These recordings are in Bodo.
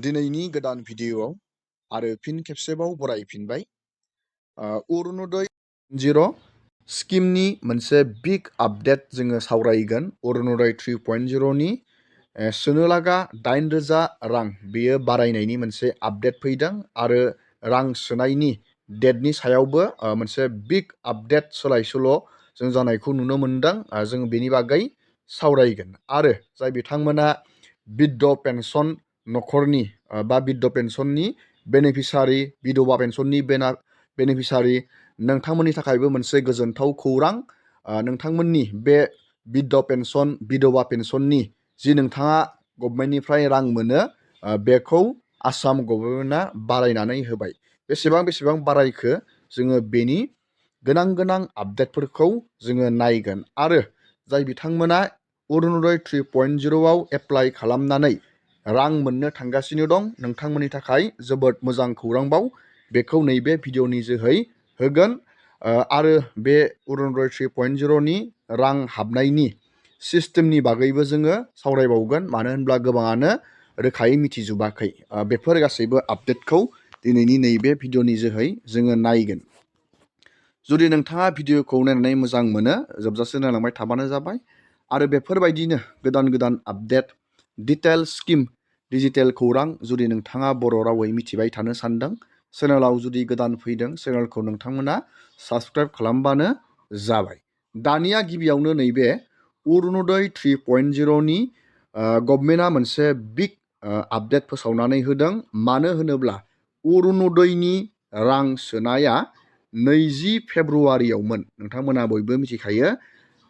दिनैनि गोदान भिडिअ'आव आरो फिन खेबसेबाव बरायफिनबाय। अरुणोदय 0 स्किमनि मोनसे बिग आपडेट जोङो सावरायगोन। अरुणोदय 3.0 नि सोनो लागा 8,000 रां बेयो बारायनायनि मोनसे आपडेट फैदों आरो रां सोनायनि डेटनि सायावबो मोनसे बिग आपडेट सोलाय सोल' जों जानायखौ नुनो मोनदों। जों बेनि बागै सावरायगोन आरो जाय बिथांमोना बिध पेन्सन न'खरनि बा बिध पेन्सननि बेनिफिसारि बिधवा पेन्सननि बेनिफिसारि नोंथांमोननि थाखायबो मोनसे गोजोनथाव खौरां। नोंथांमोननि बे बिध पेन्सन बिधवा पेन्सननि जि नोंथाङा गभर्नमेन्टनिफ्राय रां मोनो बेखौ आसाम गभर्नमेन्टआ बारायनानै होबाय। बेसेबां बारायखो जोङो बेनि गोनां आपडेटफोरखौ जोङो नायगोन आरो जाय बिथांमोना अरुणोदय 3.0 आव एप्लाइ खालामनानै रां मोननो थांगासिनो दं नोंथांमोननि थाखाय जोबोद मोजां खौरांबाव बेखौ नैबे भिडिअनि जोहै होगोन। आरो बे अरुणोदय 3.0 नि रां हाबनायनि सिस्टेमनि बागैबो जोङो सावरायबावगोन, मानो होनब्ला गोबाङानो रोखायै मिथिजोबाखै। बेफोर गासैबो आपडेटखौ दिनैनि नैबे भिडिअनि जोहै जोङो नायगोन। जुदि नोंथाङा भिडिअखौ नायनानै मोजां मोनो जोबजासे नायलांबाय थाबानो जाबाय आरो बेफोरबायदिनो गोदान आपडेट डिटेल स्किम डिजिटेल खौरां जुदि नोंथाङा बर' रावै मिथिबाय थानो सानदों, चेनेलाव जुदि गोदान फैदों चेनेलखौ नोंथांमोना साबस्क्राइब खालामबानो जाबाय। दानिया गिबियावनो नैबे अरुणोदय 3.0 नि गभर्नमेन्टआ मोनसे बिग आपडेट फोसावनानै होदों। मानो होनोब्ला अरुणोदयनि रां सोनाया 20 फेब्रुवारियावमोन। नोंथांमोना बयबो मिथिखायो।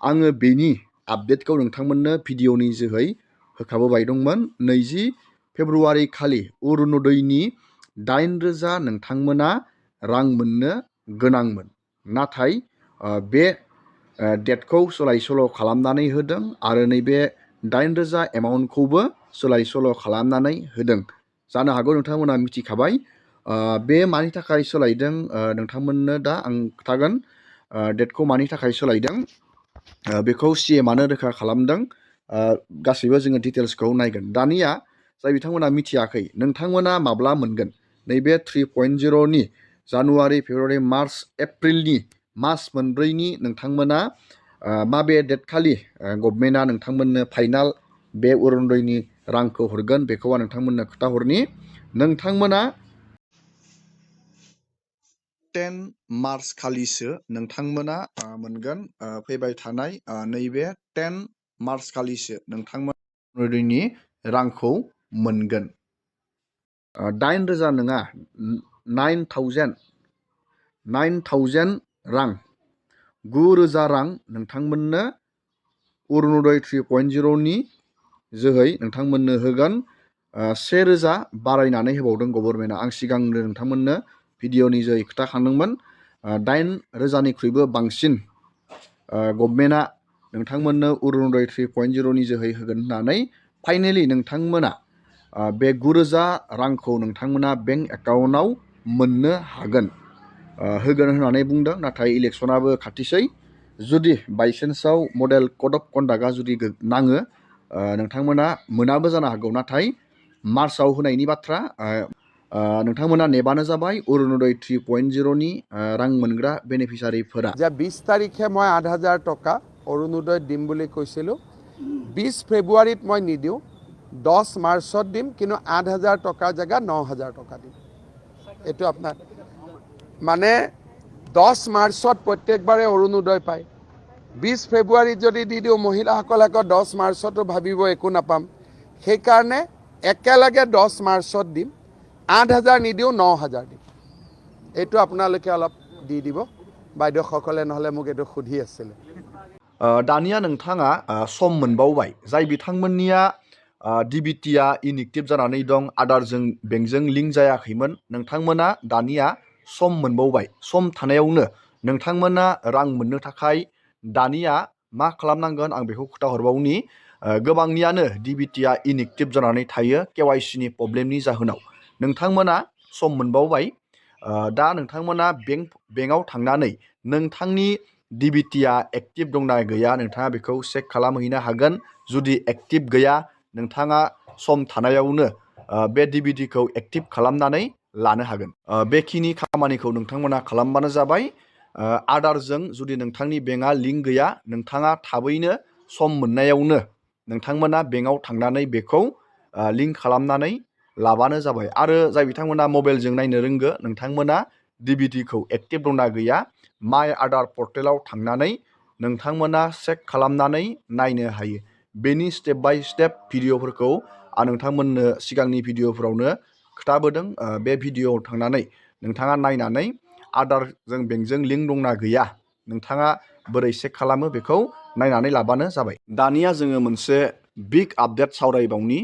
आङो बेनि आपडेटखौ नोंथांमोननो भिडिअनि जोहै होखाबोबाय दंमोन। 20 फेब्रुवारि खालि अरुणोदयनि 8,000 नोंथांमोना रां मोननो गोनांमोन, नाथाय बे डेटखौ सोलाय सोल' खालामनानै होदों आरो नैबे 8,000 एमाउन्टखौबो सोलाय सोल' खालामनानै होदों। जानो हागौ नोंथांमोना मिथिखाबाय बे मानि थाखाय सोलायदों। नोंथांमोननो दा आं खोन्थागोन डेटखौ मानि थाखाय सोलायदों बेखौ CMआनो रोखा खालामदों। गासैबो जोङो डिटेल्सखौ नायगोन। दानिया जाय बिथांमोना मिथियाखै नोंथांमोना माब्ला मोनगोन नैबे 3.0 नि जानुवारि फेब्रुवारि मार्च एप्रिलनि मास मोनब्रैनि नोंथांमोना माबे डेट खालि गभर्नमेन्टआ नोंथांमोननो फाइनाल बे अरुणोदयनि रांखौ हरगोन बेखौ आं नोंथांमोननो खोन्थाहरनि। नोंथांमोना 10 मार्च खालिसो नोंथांमोना मोनगोन। फैबाय थानाय नैबे 10 मार्च खालिसो नोंथांमोना अरुणोदयनि रांखौ मोनगोन। 8,000 नङा, 9,000 रां 9,000 रां नोंथांमोननो अरुणोदय 3.0 नि जोहै नोंथांमोननो होगोन। 1,000 बारायनानै होबावदों गभर्नमेन्टआ। आं सिगांनो नोंथांमोननो भिडिअनि जोहै खोन्थाखांदोंमोन 8,000निख्रुइबो बांसिन गभर्नमेन्टआ नोंथांमोननो अरुणोदय 3.0 नि जोहै होगोन होननानै। फाइनेलि नोंथांमोना बे 9,000 रांखौ नोंथांमोना बेंक एकाउन्टआव मोननो हागोन होगोन होननानै बुंदों। नाथाय इलेक्सनाबो खाथिसै, जुदि बायसेन्सआव मडेल कड अफ कन्डाक्टआ जुदि नाङो नोंथांमोना मोनाबो जानो हागौ। नाथाय मार्चआव होनायनि बाथ्रा। नोंथांमोना नेबानो जाबाय अरुणोदय 3.0 नि रां मोनग्रा बेनिफिसारिफोरा। 20 তাৰিখে মই 8,000 টকা অৰুণোদয় দিম বুলি কৈছিলোঁ। 20 ফেব্ৰুৱাৰীত মই নিদিওঁ, 10 মাৰ্চত দিম, কিন্তু 8,000 টকাৰ জেগাত 9,000 টকা দিম। এইটো আপোনাৰ মানে 10 মাৰ্চত প্ৰত্যেকবাৰে অৰুণোদয় পায়। 20 ফেব্ৰুৱাৰীত যদি দি দিওঁ মহিলাসকলে আকৌ 10 মাৰ্চতো ভাবিব একো নাপাম। সেইকাৰণে একেলগে 10 মাৰ্চত দিম, 8,000 নিদিওঁ, 9,000 দিম। এইটো আপোনালোকে অলপ দি দিব বাইদেউসকলে, নহ'লে মোক এইটো সুধি আছিলে। दानिया नोंथाङा सम मोनबावबाय। जाय बिथांमोननिया DBTआ इनएक्टिभ जानानै दं, आदारजों बेंकजों लिंक जायाखैमोन, नोंथांमोना दानिया सम मोनबावबाय। सम थानायावनो नोंथांमोना रां मोननो थाखाय दानिया मा खालामनांगोन आं बेखौ खोन्थाहरबावनि। गोबांनियानो DBTआ इनएक्टिभ जानानै थायो KYCनि प्रब्लेमनि जाहोनाव। नोंथांमोना सम मोनबावबाय। दा नोंथांमोना बेंकआव थांनानै नोंथांनि DBTआ एक्टिभ दंना गैया नोंथाङा बेखौ चेक खालामहैनो हागोन। जुदि एक्टिभ गैया नोंथाङा सम थानायावनो बे DBTखौ एक्टिभ खालामनानै लानो हागोन। बेखिनि खामानिखौ नोंथांमोना खालामबानो जाबाय। आदारजों जुदि नोंथांनि बेंकआ लिंक गैया, नोंथाङा थाबैनो सम मोननायावनो नोंथांमोना बेंकआव थांनानै बेखौ लिंक खालामनानै लाबानो जाबाय। आरो जाय बिथांमोना मबाइलजों नायनो रोंगो, नोंथांमोना DBTखौ एक्टिभ दंना गैया माइ आदार पर्टेलाव थांनानै नोंथांमोना चेक खालामनानै नायनो हायो। बेनि स्टेप बाय स्टेप भिडिअफोरखौ आं नोंथांमोननो सिगांनि भिडिअफोरावनो खिथाबोदों। बे भिडिअआव थांनानै नोंथाङा नायनानै आदारजों बेंकजों लिंक दंना गैया नोंथाङा बोरै चेक खालामो बेखौ नायनानै लाबानो जाबाय। दानिया जोङो मोनसे बिग आपडेट सावरायबावनि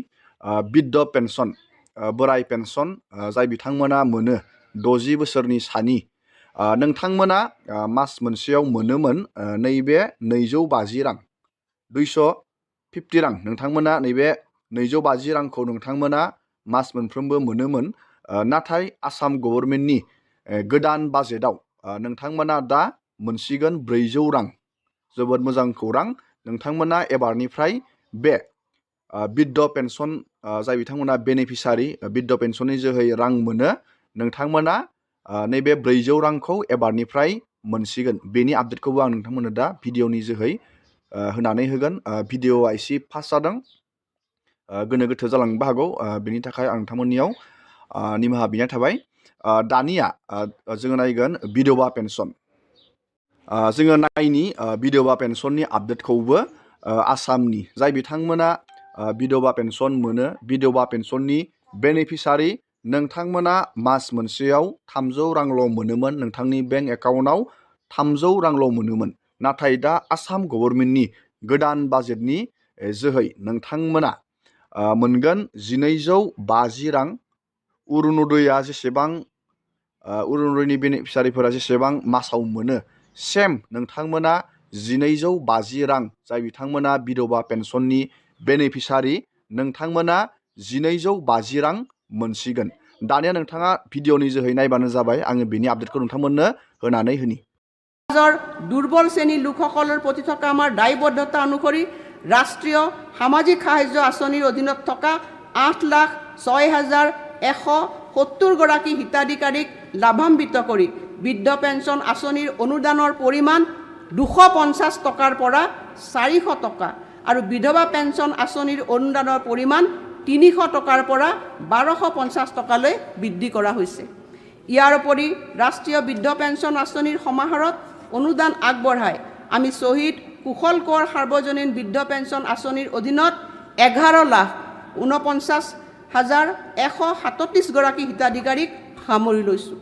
बिध' पेन्सन, बोराय पेन्सन जाय बिथांमोना मोनो 60 बोसोरनि सानि नोंथांमोना मास मोनसेयाव मोनोमोन नैबे 250 रां 250 रां नोंथांमोना नैबे 250 रांखौ नोंथांमोना मास मोनफ्रोमबो मोनोमोन। नाथाय आसाम गभर्नमेन्टनि गोदान बाजेटआव नोंथांमोना दा मोनसिगोन 400 रां। जोबोद मोजां खौरां। नोंथांमोना एबारनिफ्राय बे बिध' पेन्सन जाय बिथांमोना बेनिफिसारि बिध' पेन्सननि जोहै रां मोनो, नोंथांमोना नैबे 400 रांखौ एबारनिफ्राय मोनसिगोन। बेनि आपडेटखौबो आं नोंथांमोननो दा भिडिअनि जोहै होनानै होगोन। भिडिअआ एसे फास्ट जादों, गोनो गोथो जालांनोबो हागौ। बेनि थाखाय आं नोंथांमोननियाव निमाहा बिनाय थाबाय। दानिया जोङो नायगोन बिधवा पेन्सन। जोङो नायनि बिधवा पेन्सननि आपडेटखौबो आसामनि जाय बिथांमोना बिधवा पेन्सन मोनो, बिधवा पेन्सननि बेनिफिसारि नोंथांमोना मास मोनसेयाव 300 रांल' मोनोमोन। नोंथांनि बेंक एकाउन्टआव 300 रांल' मोनोमोन। नाथाय दा आसाम गभर्नमेन्टनि गोदान बाजेटनि जोहै नोंथांमोना मोनगोन 1250 रां। अरुनदयआ जेसेबां अरुनदयनि बेनिफिसारिफोरा जेसेबां मासाव मोनो, सेम नोंथांमोना 1250 रां जाय बिथांमोना बिधवा पेन्सननि बेनिफिसारि नोंथांमोना 1250 रां मोनसिगोन। दानिया नोंथाङा भिडिअनि जोहै नायबानो जाबाय। आङो बेनि आपडेटखौ नोंथांमोननो होनानै होनि। দুৰ্বল শ্ৰেণীৰ লোকসকলৰ প্ৰতি থকা আমাৰ দায়বদ্ধতা অনুসৰি ৰাষ্ট্ৰীয় সামাজিক সাহায্য আঁচনিৰ অধীনত থকা 8,06,170 গৰাকী হিতাধিকাৰীক লাভান্বিত কৰি বৃদ্ধ পেঞ্চন আঁচনিৰ অনুদানৰ পৰিমাণ 250 টকাৰ পৰা 400 টকা আৰু বিধৱা পেঞ্চন আঁচনিৰ অনুদানৰ পৰিমাণ 300 টকাৰ পৰা 1250 টকালৈ বৃদ্ধি কৰা হৈছে। ইয়াৰ উপৰি ৰাষ্ট্ৰীয় বৃদ্ধ পেঞ্চন আঁচনিৰ সমাহাৰত অনুদান আগবঢ়াই আমি শ্বহীদ কুশল কোঁৱৰ সাৰ্বজনীন বৃদ্ধ পেঞ্চন আঁচনিৰ অধীনত 11,49,137 গৰাকী হিতাধিকাৰীক সামৰি লৈছোঁ।